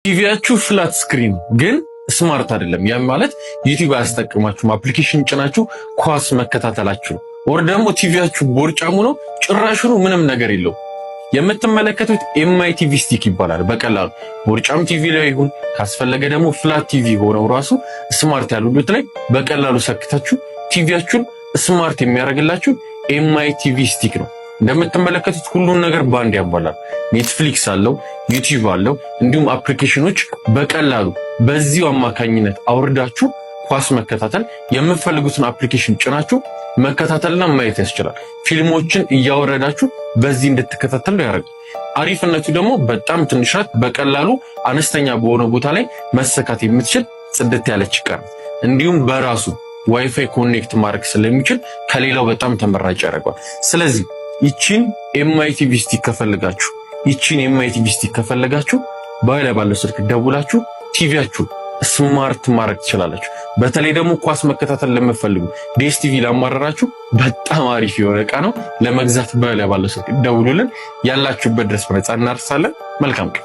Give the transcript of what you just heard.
ቲቪያችሁ flat screen ግን smart አይደለም። ያም ማለት ዩቲዩብ አያስጠቅማችሁም። Application ጭናችሁ ኳስ መከታተላችሁ ነው። Or ደግሞ ቲቪያችሁ ቦርጫሙ ነው፣ ጭራሹኑ ምንም ነገር የለው። የምትመለከቱት Mi TV Stick ይባላል። በቀላሉ ቦርጫም ቲቪ ላይ ይሁን ካስፈለገ ደግሞ flat TV ሆነው ራሱ smart ያሉት ላይ በቀላሉ ሰክታችሁ ቲቪያችሁን smart የሚያደርግላችሁ Mi TV Stick ነው። እንደምትመለከቱት ሁሉን ነገር ባንድ ያሟላል። ኔትፍሊክስ አለው፣ ዩቲዩብ አለው፣ እንዲሁም application ኖች በቀላሉ በዚሁ አማካኝነት አውርዳችሁ ኳስ መከታተል የምትፈልጉትን application ጭናችሁ መከታተልና ማየት ያስችላል። ፊልሞችን እያወረዳችሁ በዚህ እንድትከታተሉ ያደርጋል። አሪፍነቱ ደግሞ በጣም ትንሽ ናት። በቀላሉ አነስተኛ በሆነ ቦታ ላይ መሰካት የምትችል ጽድት ያለች ዕቃ ናት። እንዲሁም በራሱ WiFi connect ማድረግ ስለሚችል ከሌላው በጣም ተመራጭ ያደርገዋል። ስለዚህ ይቺን Mi TV Stick ከፈለጋችሁ፣ ይቺን Mi TV Stick ከፈለጋችሁ bio ላይ ባለው ስልክ ደውላችሁ ቲቪያችሁ smart ማድረግ ትችላላችሁ። በተለይ ደግሞ ኳስ መከታተል ለምትፈልጉ፣ ዲኤስቲቪ ላማረራችሁ በጣም አሪፍ የሆነ እቃ ነው። ለመግዛት bio ላይ ባለው ስልክ ደውሉልን። ያላችሁበት ድረስ በነፃ እናደርሳለን። መልካም ቀን።